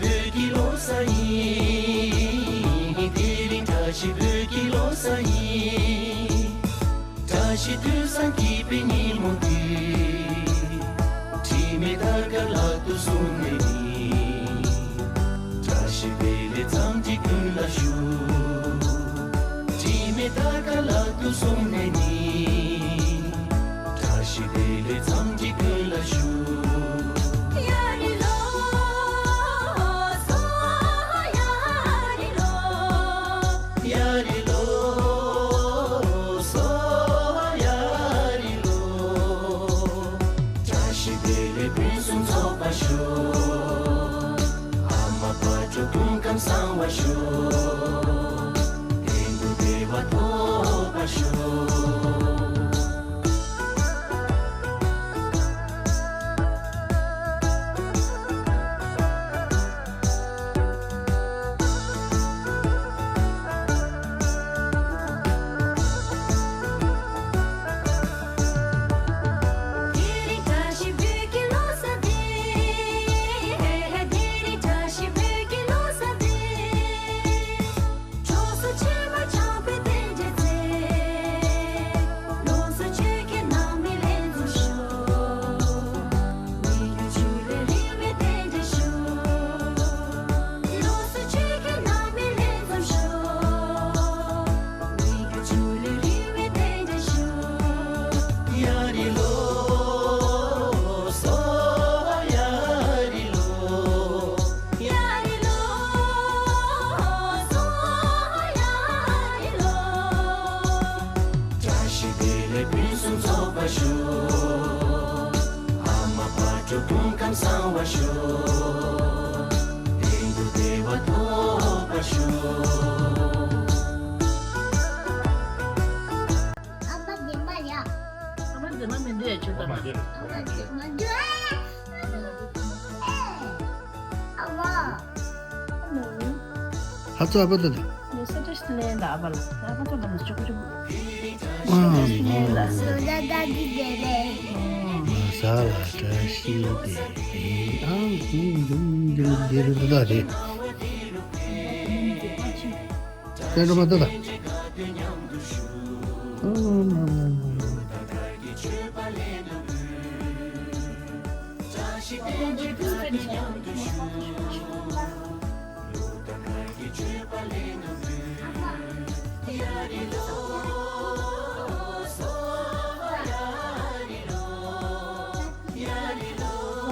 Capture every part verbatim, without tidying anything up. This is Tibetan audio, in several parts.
བོད་ཀྱི་ལོ་གསར་ཡིན། དེ་རིང་བཀྲ་ཤིས་བོད་ཀྱི་ལོ་གསར་ཡིན། བཀྲ་ཤིས་དུས་བཟང་སྐྱིད་པའི་ཉིན་མོ་འདི། དྲི་མེད་དར་དཀར་ལག་ཏུ་བཟུང་ནས་ནི། བཀྲ་ཤིས་བདེ་ལེགས་འཚམས་འདྲི་ཀུན་ལ་ཞུ། དྲི་མེད་དར་དཀར་ལག་ཏུ་བཟུང་ནས་ནི། བཀྲ་ཤིས་བདེ་ལེགས་འཚམས་འདྲི་ཀུན་ལ་ཞུ། ཡ་རི་ལོ། ཡ་རི་ལོ། ཡ་རི་ལོ། བཀྲ་ཤིས་བདེ་ལེགས་ཕུན་སུམ་ཚོགས་པར་ཤོག་ཨ་མ་དཔལ་སྤྲུལ་སྐུ་ཁམས་བཟང་བར་ཤོག་དོན་དུ་བདེ་བ་ཐོབ་པར་ཤོག་བཀྲ་ཤིས་བདེ་ལེགས་ཕུན་སུམ་ཚོགས་པར་ཤོག་ཨ་མ་དཔལ་སྤྲུལ་སྐུ་ཁམས་བཟང་བར་ཤོག་དོན་དུ་བདེ་བ་ཐོབ་པར་ཤོག་ཨ་མ་བདེན་པ་ཡ། ཨ་མ་བདེན་པ་མི་འདུག་ཡ་ཁྱོད་ད། ཨ་མ་བདེན་པ་འདུག་ཨ་མ། ཧ་ཙོ་ཨ་པ་ད་ད། ངས་ས་བཀྲ་ཤིས་ལན་ད་ཨ་པ་ལ། ཨ་པ་ད་ད་ལ་ཅོག་ཅོག་ཨ་ལ། ལོ་ཟླ་ཟླ་འདི་བདེ་ལེགས། ལོ་ཟླ་ལ་བཀྲ་ཤིས་བདེ་ལེགས། ཨང་ཧུང་འབྱུང་འབྱུང་འདི་རུ་ད་རེད། ཀན་རོ་མ་ད་ད།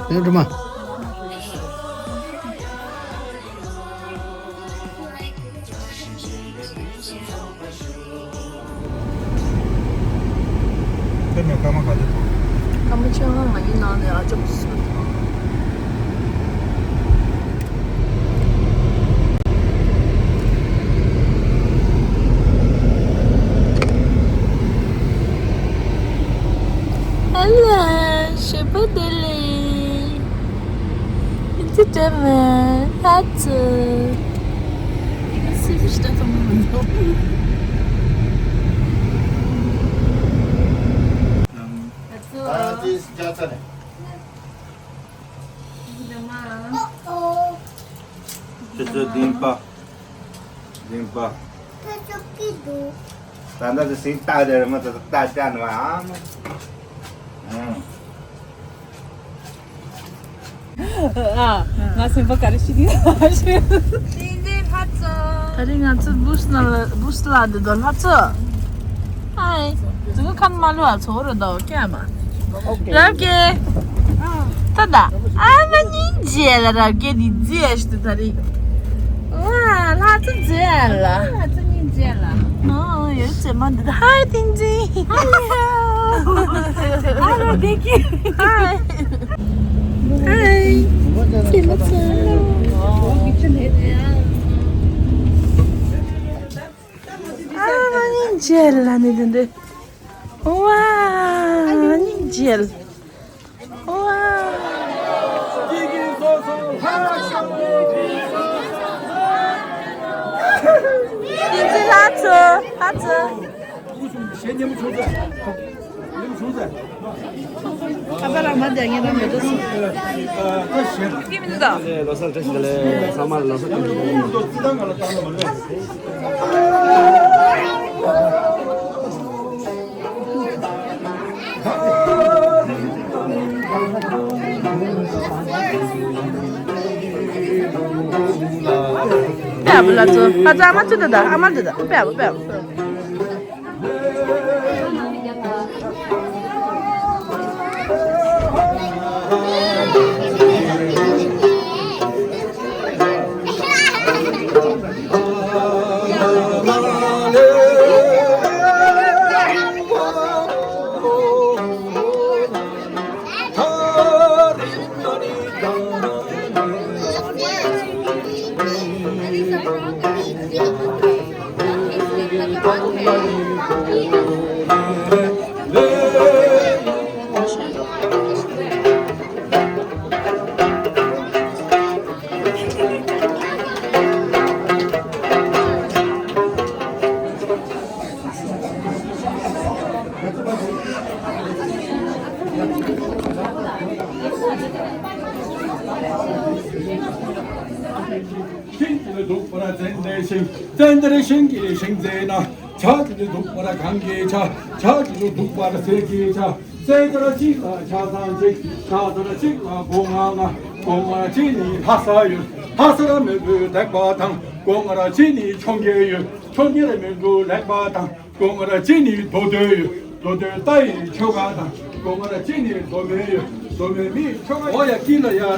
ཡང་འགྲོ་མ། དེ་ནས་སྐར་མ་ག་ཚོད་ཐོན། སྐར་མ་བཅོ་ལྔ་ང་གཉིས་ནང་ནས་ཨ་ཅོ་སུ་ཐོན། ཨ་ལ། བྱིས་པ་བདེ་ལེགས། ཨི་ཙི་དྲན་མེད་ཨ་ཙི། ཨི་ཙི་ཞིག་ད་ཐོང་མི་འདུག་ཨ་ཙི། ཨ་ཙི་ཞིག་ད་ཚ་ནས། ཨོ་ཨོ། ཆུ་ཚོད་བདུན་པ། བདུན་པ། ཕ་ཚོ་སྐྱིད་འདུག་ད་ལྟ་དེ་སེང་རྟ་དེ་རེད་མ་ད་རྟ་ཅག་ནི་བ་ཨང་། ཨང་། ཨ། ང་སེམས་པ་ག་རེ་ཞིག་ཡིན་ན་ཞུ། ཏིང་ཏིང་ལྷ་མཚོ། ད་རིང་ང་ཚོ་བུ་སི་ན་ལ་བུ་སི་ལ་འདི་དོ་ལྷ་མཚོ། ཧའི། ཛུ་ཁན་མ་ལུ་ཨ་ཚོ་རུ་དོ་ཀྱ་མ། རབ་ཀྱེ། ད་ད། ཨ་མ་སྙིང་རྗེ་ལ་རབ་ཀྱེ་འདི་རྫི་ཨ་ཞིག་ཏུ་ད་རིང་། ཝ་ལྷ་མཚོ་རྫི་ཨ་ལ། ལྷ་མཚོ་སྙིང་རྗེ་ལ། ཨོ་ཡོད་ཚེ་མ་འདི་ད་ཧའི་ཏིང་ཏིང་། ཧའི་ལོ། ཨ་རོ་བདེ་སྐྱིད། ཧའི། ཧའི། ཚེ་མ་ཚེ་ལོ། ཨ་མ་སྙིང་རྗེ་ལ་ནི་འདི་འདི། ཝ། སྙིང་རྗེ་ལ། ཝ། ཡིན་གཅིག་ལྷ་མཚོ་ལྷ་མཚོ། ཨ་ཕ་ལགས་མ་བསྡད་ངས་རང་མེད་དུ་སོང་། ཀི་མི་འདུག་ད། ལོ་གསར་བཀྲ་ཤིས་བདེ་ལེགས། ཚང་མ་ལ་ལོ་གསར་བཀྲ་ཤིས་བདེ་ལེགས། པས་པ་ལ་ཚོ་ཨ་ཙི་ཨ་མ་ཚོ་འདི་ད་ཨ་མ་འདི་ད་པས་པ་པས་པ། ཤིང་དེ་ལ་འདུག་པར་ཙན་དན་ཤིང་། ཙན་དན་ཤིང་གི་ཤིང་རྩེ་ན། བྱ་དེ་ལ་འདུག་པར་གངས་ཀྱི་བྱ། བྱ་དེ་ལ་འདུག་པར་གསེར་གྱི་བྱ། གསེར་དར་གཅིག་ལ་བྱ་ཚང་གཅིག། བྱ་ཚང་གཅིག་ལ་སྒོ་ང་ལྔ། སྒོ་ང་གཅིག་ནི་ལྷ་ས་ཡོད། ལྷ་སར་མེས་པོའི་སྡེ་པ་དང་། སྒོ་ང་གཅིག་ནི་འཕྱོངས་རྒྱས་ཡོད། འཕྱོངས་རྒྱས་ལ་མེས་པོའི་ལེགས་པ་དང་། སྒོ་ང་ར་གཅིག་ནི་མདོ་སྟོད་ཡོད། མདོ་སྟོད་རྟ་ཡི་ཆོས་སྒར་དང་། སྒོ་ང་ར་གཅིག་ནི་མདོ་སྨད་ཡོད། མདོ་སྨད་མི་ཡི་ཆོས་སྒར། འོ་ཡ་ཀི་ལ་ཡ་ཨ།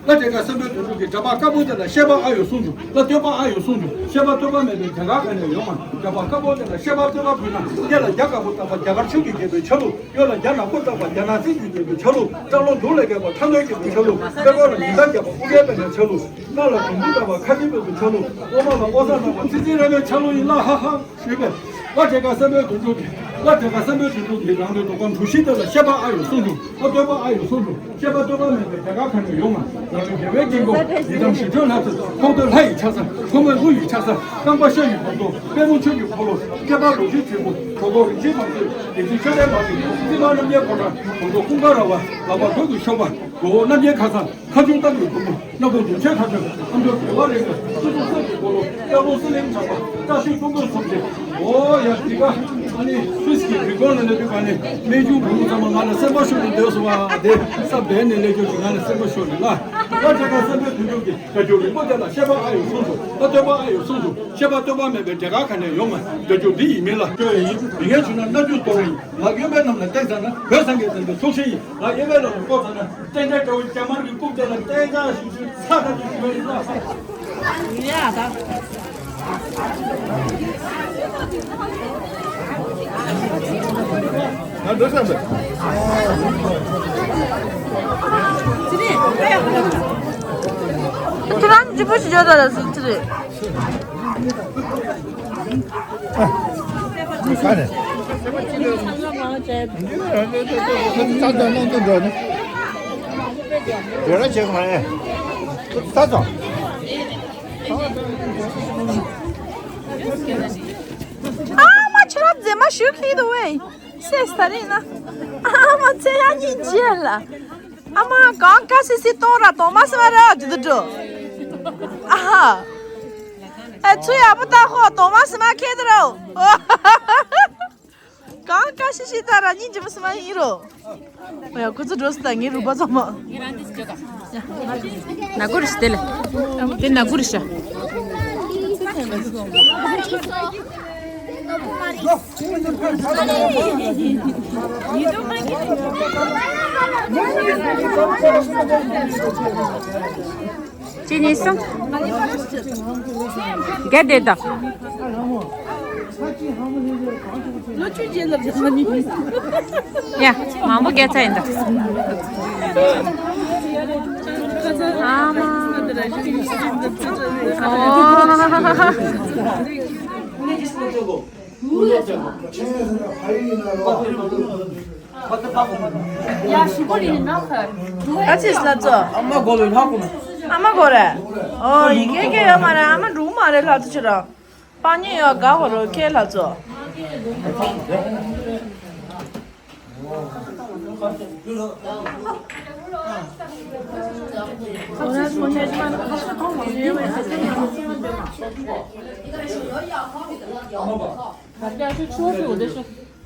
ལ་དེ་ཀ་སེམས་དཔའི་དོན་གྲུབ་ཀྱི་འདྲ་པར་དཀར་པོ་དེ་ལ་བཤད་པ་ཨ་ཡོད་གསུངས་འདུག་ལ་སྟོད་པ་ཨ་ཡོད་གསུངས་འདུག་བཤད་པ་སྟོད་པ་མེད་པའི་རྒྱ་གར་ག་ནས་ཡོང་ང་། འདྲ་པར་དཀར་པོ་དེ་ལ་བཤད་པ་སྟོད་པ་བུད་ན། སྐེ་ལ་རྒྱ་དཀར་པོ་བཏགས་པ་རྒྱ་གར་ཆོས་ཀྱི་རྒྱལ་པོའི་ཆ་ལུགས། གཡོན་ལ་རྒྱ་ནག་པོ་བཏགས་པ་རྒྱ་ནག་བཙན་གྱི་རྒྱལ་པོའི་ཆ་ལུགས། སྐྲ་ལོ་འབྲུག་ལ་རྒྱལ་པོ་ཁྲ་འདོན་རྒྱལ་པོའི་ཆ་ལུགས། པད་ཀོར་ལ་ཉི་ཟླ་རྒྱལ་པོ་ཨུ་རྒྱན་པད་མའི་ཆ་ལུགས། སྣ་ལ་དུམ་བུ་བཏགས་པ་ཁ་ཆེ་པོ་གི་ཆ་ལུགས། འོ་མ་ལ་འོ་ཟ་བཏགས་པ་ཚི་ཚི་ར་མའི་ཆ་ལུགས་ཡིན་ལ་ཧ་ཧ་ཞུས་པས། ལ་དེ་ཀ་སེམས་དཔའི་དོན་གྲུབ་ཀྱིས། ལ་དེ་ཀ་སེམས་དཔའི་དོན་གྲུབ་ཀྱིས་རང་ལུས་ཐོག་ཁམས་གྲུ་བཞི་དེ་ལ་བཤད་པ་ཨ་ཡོད་གསུངས་འདུག་ལ་སྟོད་པ་ཨ་ཡོད་གསུངས་འདུག་བཤད་པ་སྟོད་པ་མེད་པའི་རྒྱ་གར་ག་ནས་ཡོང་ང་། རང་ལུས་རྒྱལ་བའི་དཀྱིལ་འཁོར། ཡི་དམ་ཞི་ཁྲོའི་ལྷ་ཚོགས། ཁོག་སྟོད་ལྷ་ཡི་ཆགས་ས། ཁོག་སྨད་ཀླུ་ཡི་ཆགས་ས། རྐང་པ་ཤ་ཡི་བུམ་ཐོག་པད་མོ་ཆོས་ཀྱི་འཁོར་ལོ། སྐེད་པ་རྡོ་རྗེ་དྲིལ་བུ། གྲོད་ཁོག་རིན་ཆེན་བང་མཛོད། ཡིག་ཚིག་ཆོས་ལྡན་འབར་བའི་རྩིབས་མ་རྣམ་རྒྱལ་ཕོ་བྲང་། བུམ་ཐོག་ཀུན་དགའ་ར་བ། ལག་པ་གོས་ཀྱི་ཤོག་པ། མགོ་བོ་རྣམ་རྒྱལ་ཁ་སང་། ཁ་ཆུང་སྟག་གི་གདུང་མོ། སྣ་ཁུང་དུང་ཆེན་ཁ་ཆུང་། ཨ་མདོ་དགེ་བ་རེ་རེ། སོ་སོ་སོ་གི་སྤོ་ལོ། དཔལ་ལོ་སི་ལིང་ཁྲ་པ། བཀྲ་ཤིས་ཀྲུང་གོའི་སུམ་བརྒྱད། འོ་ཡ་འདི་ག་ཨ་ནི་སུད་སི་གི་བི་ཀོན་ལ་སླེབས་དུས་ག་ནི་སྨན་ཆུང་བུ་མོ་ཚང་མ་ང་ལ་སེམས་པ་ཤོར་ནས་སྡོད་སོང་བ་དེ་ས་བལ་ནས་སླེབས་རྒྱུ་གི་ང་ལ་སེམས་པ་ཤོར་ནས་ལ། ལ་དེ་ག་སེམས་པའི་དོན་གྲུབ་ཀྱི་སྒྲ་སྒྱུར་རིང་པོ་དེ་ལ་བཤད་པ་ཨ་ཡོད་གསུངས་འདུག་ལ་སྟོད་པ་ཨ་ཡོད་གསུངས་འདུག་བཤད་པ་སྟོད་པ་མེད་པའི་འབྲས་དཀར་ག་ནས་ཡོང་ང་། སྒྲ་སྒྱུར་འདི་ཡིན་མིན་ལ་སྐྱོ་ཡིན། མི་ངན་བྱུང་ན་མནའ་མཆུ་གཏོར་ཡིན། ང་གཡོན་པའི་ལམ་ལ་བསྟན་ཚར་ན་བོད་སངས་རྒྱས་བསྟན་པའི་ཐུགས་རྗེ་ཡིན། ང་གཡས་པའི་ལམ་ལ་བསྐོར་ཚར་ན་བསྟན་དགྲ་དགྲ་བོ་རྒྱ་དམར་གྱི་རྐུབ་སྟེགས་ལ་བསྟན་དགྲ་ཞུ་རྒྱུ་ཚ་ཁ་ཅིག་ཞུ་བ་ཡིན་ལ། ཡ་ད། ང་འདོད་བསམ་པས། ཁྱེད་རང་ཅི་པོ་ཞིག་བརྗོད་ད་ལ་ཟིན་ཚེ་རེད། ག་རེ། ད་ད་ནང་དུ་འགྲོ་ནི། འགྲོ་ར་བྱེད་ག་མ་རེད། ད་ད། ཨ་མ་ཁྱེད་རང་མཛེས་མ་ཞུ་ཁྱེད་འདུག་བས། སེ་ས་རེད་ན། ཨ་མ་ཚེ་ཡ་གཉིས་རྗེས་ལ། ཨ་མ་གང་དཀའ་སི་སི་གཏོང་ར་གཏོང་མ་སི་མ་ར་དུ་དུ་དུ། ཨ་ཧ། ཨ་ཚུ་ཡ་པོ་ད་ཧོ་གཏོང་མ་སི་མ་ཁེ་དུ་རོ། གང་དཀའ་སི་སི་ད་ར་གཉིས་འཇིམ་སི་མ་ཡིན་རོ། ཨོ་ཡ་ཁུ་ཚུ་འགྲོ་སི་ད་ངའི་རུ་པ་ཚང་མ། ན་གུ་རི་ཤ་དེ་ལ། དེ་ན་གུ་རི་ཤ། ཅི་ནས་སོང་། རྒྱ་དེ་དང་། ལོ་བཅུ་རྗེས་ལ་རྒྱ་མ་ནི། ཡ། མང་པོ་རྒྱ་ཚ་ཡིན་ད། ཨ་མ། ཨོ། ཨ་ཙི་ལ་ཙོ། ཨ་མ་གོ་ལོ་ལྷག་གོ་ན། ཨ་མ་གོ་རེད། ཨོ་ཡི་གེ་སྐད་ཡོད་མ་རེད། ཨ་མ་འགྲོ་གི་མ་རེད་ལྷ་ཙོ་ཁྱོད་རང་། པ་ཉེ་ཡོད་དགའ་ཧོ་རོ་ཁེ་ལྷ་ཙོ།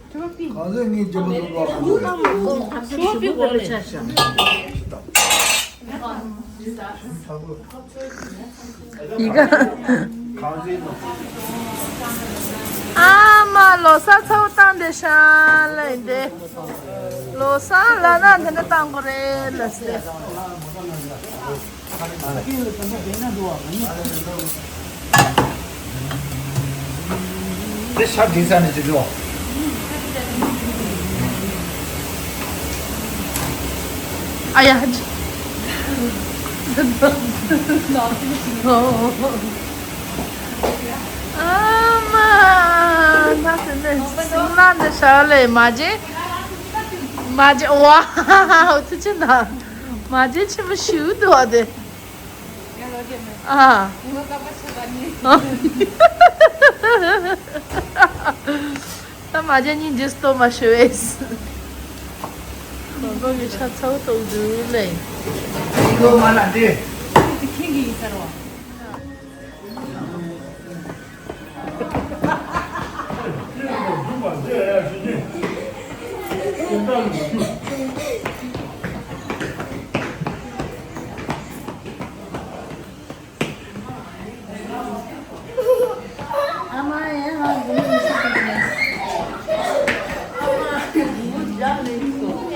གང་ཟག་ངའི་ཇི་མ་ཟུག་ལ་ཁོང་ཁྲོ་ཆ་ཤ། ཡི་ག་ཨ་མ་ལོ་གསར་ཚ་བོ་བཏང་དེ་ཤ་ལེ་འདི། ལོ་གསར་ལ་ན་འདི་འདྲ་བཏང་དགོས་རེད་ལ་སེ། དེ་ཤ་སྦྱིན་ས་ནས་ཅི་འགྲོ། ཨ་ཡ། ཨ་མ། ད་དེ་ནས་སིང་ལ་ནས་ཤ་ལེ་མ་བརྗེད། མ་བརྗེད་ཝའོ་ཐུགས་རྗེ་གནང་། མ་བརྗེད་ཆེན་པོ་ཞུ་འདུག་བ་དེ། ཨ། ད་མ་བྱན་གཉིས་རྗེས་ལྟོ་མ་ཤི་བས། ཁོང་ཁྲོ་གི་ཆ་ཚ་བོ་གཏོང་དུས་ལས། ཁྱོད་མ་ལ་འདི།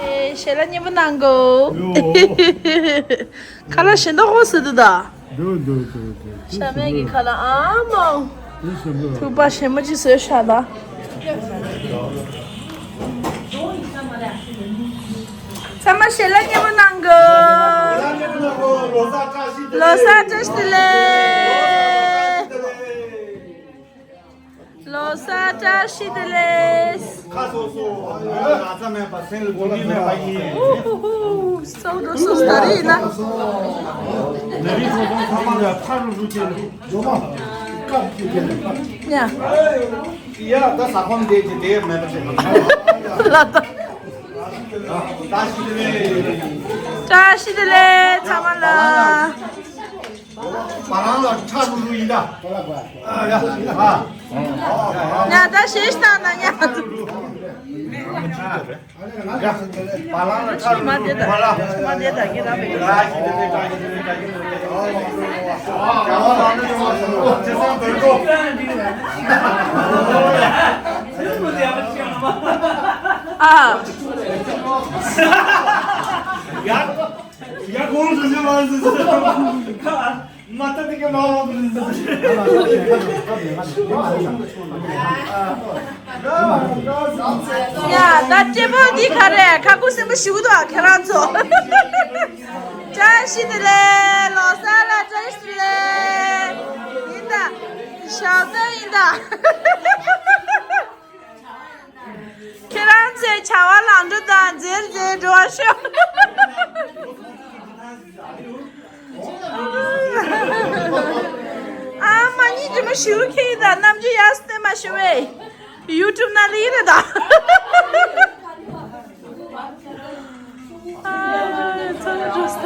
ཨེ། ཞལ་ལག་མཉེས་པོ་གནང་གོ། ཁ་ལག་ཞིམ་མདོག་ཁོག་སི་འདུག་ད། འདུག་འདུག་འདུག་འདུག་ཤ་མེད་ཀྱི་ཁ་ལག་ཨ་མ། དེ་ཞིམ་པོ། ཐུག་པ་ཞིམ་མོ་ཅིག་བཟོས་ཤག་ད། ཚང་མ་ཞལ་ལག་མཉེས་པོ་གནང་གོ། ལོ་གསར་བཀྲ་ཤིས་བདེ་ལེགས། ལོ་གསར་བཀྲ་ཤིས་བདེ་ལེགས། ལོ་གསར་བཀྲ་ཤིས་བདེ་ལེགས། ཁ་སོ་སོ། ང་ཚ་མེད་པ་སེམས་ལ་དགོས་མེད་པ་ཡིན། ཧུ་ཧུ་ཧུ། སོ་རུ་སོ་སྟ་རི་ན། ནི་རི་སོ་སོ་ཚང་མ་ལ་ཁ་རུ་རུ་ཅེ་ལ། ཇོ་མ། ཀབ་ཀྱི་ཅེ་ལ། ཡ། ཡ་ད་ས་ཁོམ་དེ་ཅི་དེ་མེད་པ་ཅེ་ལ། ལ་ད། བཀྲ་ཤིས་བདེ་ལེགས། བཀྲ་ཤིས་བདེ་ལེགས་ཚང་མ་ལ། བ་རང་ལ་ཁྲ་རུ་རུ་ཡིན་ད། ཨ་ཡ། ཨ། ཉ་ད་ཤེས་ཤ་ན་ཉ། ཡ། བ་རང་ལ་ཁྲ་རུ་རུ་བ་ལ། མ་དེ་ད་གི་ར་བེ། ཨ། ཡ། ཡ་གོང་དུ་ཞུ་བ་ཟེར་ཟེར། མ་ལྟ་དེ་ག་མ་འོང་གི་རེད་ཟེར། ཡ་ད་སྤྲེལ་པོ་འདི་ག་རེད། ཁ་ཁུ་སིམ་པོ་ཞུ་གི་འདུག་ཁྱེད་རང་ཚོ། བཀྲ་ཤིས་བདེ་ལེགས། ལོ་གསར་ལ་བཀྲ་ཤིས་བདེ་ལེགས་ཡིན་ད། ཞའོ་ཏོ་ཡིན་ད། ཁྱེད་རང་ཚོའི་བྱ་བ་ལམ་འགྲོ་དང་མཛེས་མཛེས་འགྲོ་བ་ཤོག་ཨ་མ་གཉིས་ཀྱི་མ་ཞུ་ཁྱེད་དང་རྣམ་འགྱུར་ཡག་སྟེ་མ་ཞུ་བས། ཡུ་ཊུབ་ནང་ལ་ཡིན་རེད་ད། ཨ་ཚང་མ་འགྲོ་ས།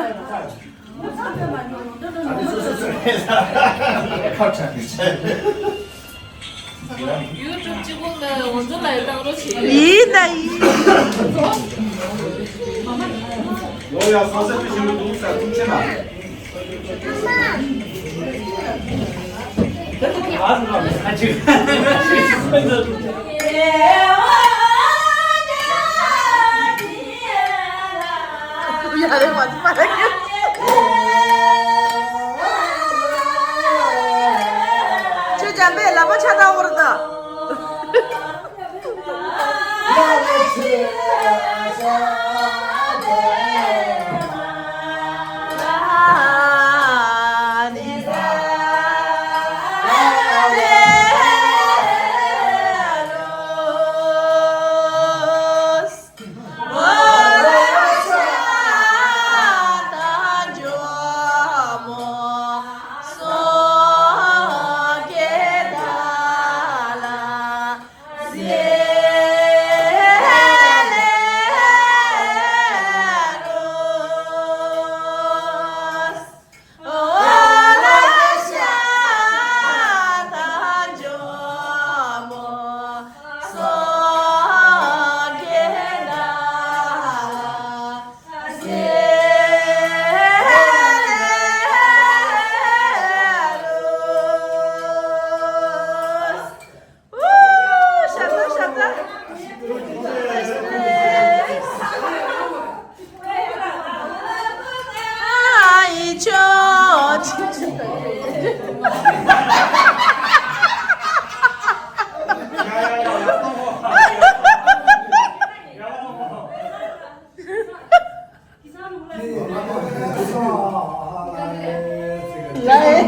ཁ་ཁྲལ་མི་བྱེད། ཡུ་ཊུབ་གཅིག་པོ་ལ་འོ་ཚོད་ལ་ཡོད་སྟངས་རོ་བྱེད། ཡིན་ད་ཡིན། ལོ་ཡ་ས་ས་པི་ཞིག་ལ་འདུག་ས་ཐུག་ཆེ་ན། ཡ་རེ་མ་ཐུབ་པ་རེད། ཁྱོད་འཇམ་པའི་ལག་པ་ཆ་ཚང་བོར་ད།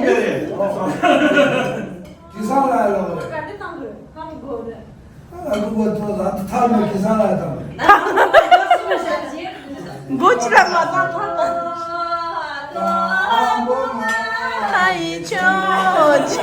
གེ་སར་ལ་ལོ། ག་དེ་བཏང་དགོས། ཨ་ཁུ་པ་ཐོ་ལ་ཐ་མ་གེ་སར་ལ་བཏང་། མགོ་ཅི་ལ་མ་བཏང་ཐ་ལ། ཨ་ཡི་ཆོ་ཆ།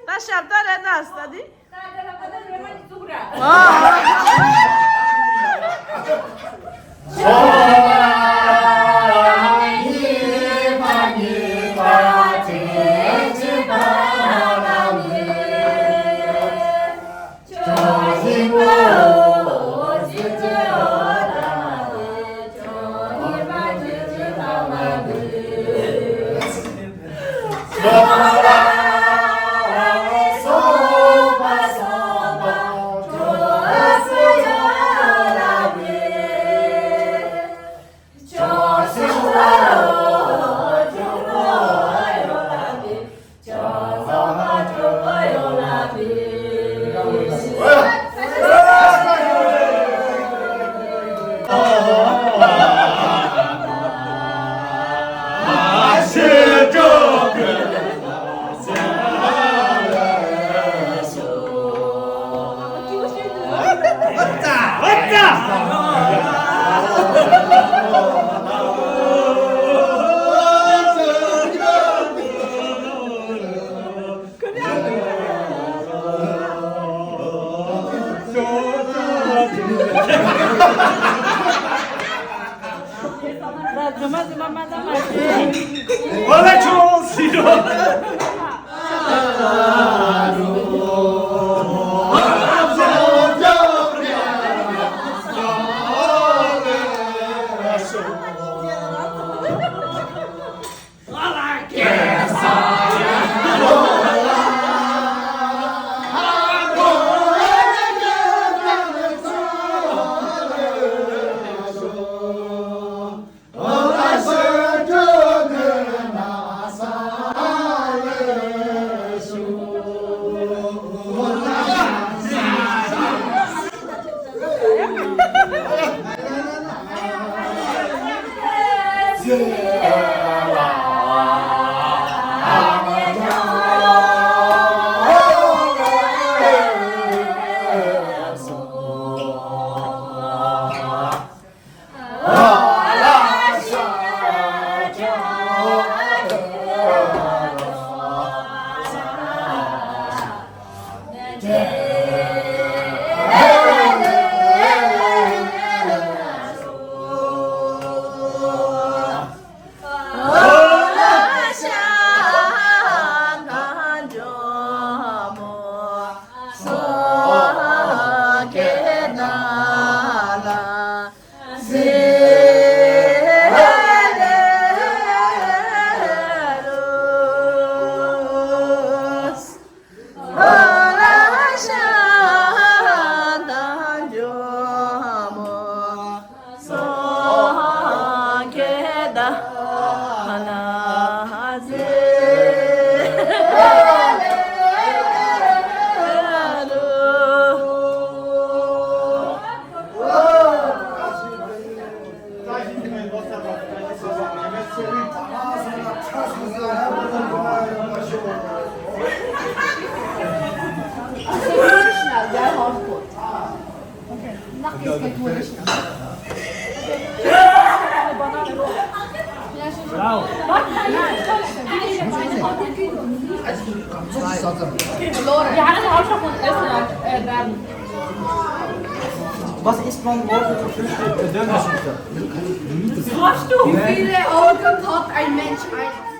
ད་ཞབས་ཏ་རེད་ན་ས་དི། Was isst man morgen zum Frühstück? Döner. Hast du viele Augen, hat ein Mensch ein